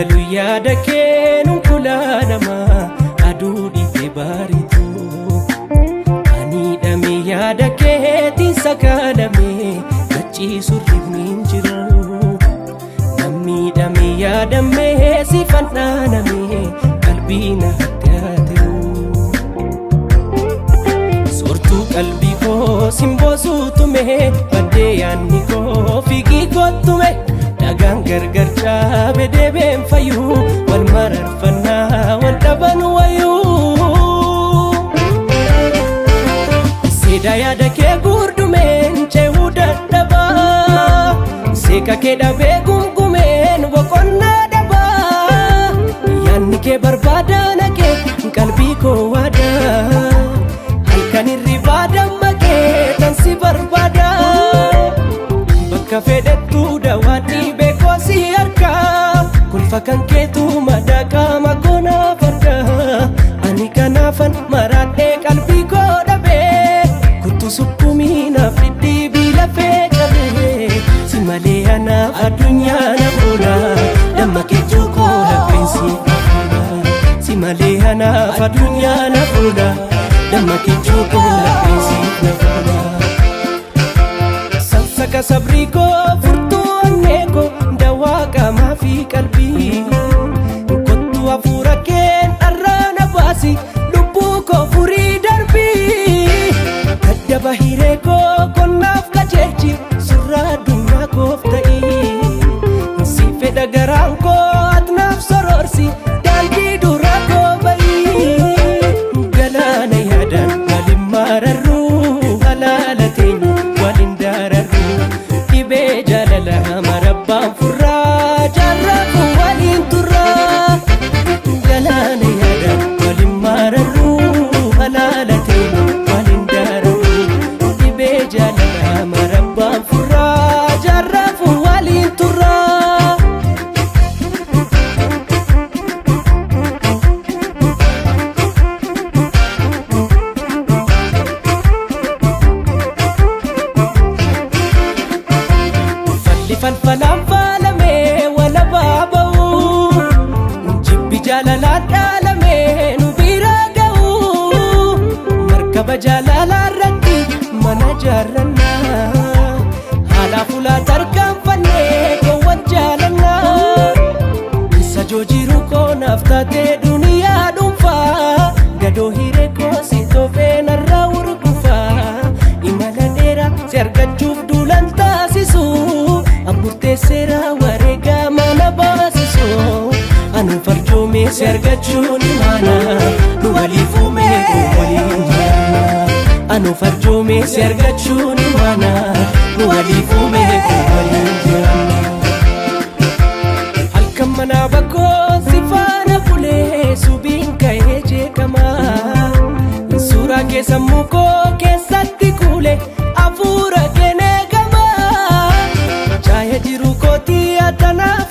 Galu yaada keenuun kulaalama aduu dhiite baaritu. Ani dhame yaada keetiin sakaalame gachiisu rifni hin jiru. Namni dhame yaadame si fandhaaname qalbii na hattaateru. Soortuu qalbii koo simboo suutume baddee yaadni koo fiigii kottume. Dhagaan gargar caabe deebeen fayyuu wal mararfannaa wal dhaban wayuu. Seedaa yaada kee gurdumeen ce'uu dadhabaa seeqa kee dhabee gungumeen boqonnaa dhabaa yaadni kee barbaada naqee qalbii koo waadaa halkan hirribaa dammaqee tan si barbaada. Bakka fedhettuu dawaan dhibee koo si harkaa kolfa kan keetu madaa qaama koonaa farda ani kanaafan maraadhee qalbii koo dhabee kuttu sukkumii naaf dhidhiibii lafee cabee si malee anaaf addunyaa na fuula damma kechuu koo lapheensi si malee anaaf addunyaa na fuula damma kechuu koo lapheensi na fuula. Sansaka sabrii koo furtuu onnee koo dawaa qaamaa fi qalbii kottu hafuura keen dharraa na baasi lubbuu koo furii darbii gaddaba hiree koo qonnaaf qajeelchi surraa addunyaa koof ta'ii si fedha garaan koo atnaaf sororsi daandii duraa koo bayii galaana yaadaan waliin mararruu halaala teenya waliin daararruu dhibee jaalala marabbaan furraa jaarraa waliin turraa galaana yaadaan waliin mararruu halaala teenya waliin daararruu dhibee jaalala marabbaan furraa jaarraa waliin turraa. Falli falfalaan faalamee walabaa ba'u jibbi jaalalaan dhaalamee nu bira ga'u markaba jaalalaa irratti mana jaarrannaa haala fuulaa tarkaanfannee gowwan jaalannaa isa joojiru koonaaf taatee duniyaa dhuunfaa gadoo hiree koo si toofee narraa urgufaa imala dheeraa si argachuuf duulan taasisu murteesseera wareegaa mana baasisu anu farjoomee si argachuun imaana nu waliif uumee waliin jiraanna anu farjoomee si argachuun imaana nu waliif uumee waliin jiraanna. Halkan manaa bakkoo si faana bulee subiin ka'ee jeeqamaa suuraa kee sammuu koo keessatti kuule hafuura keenee gamaa jaaya jiru kootii atanaaf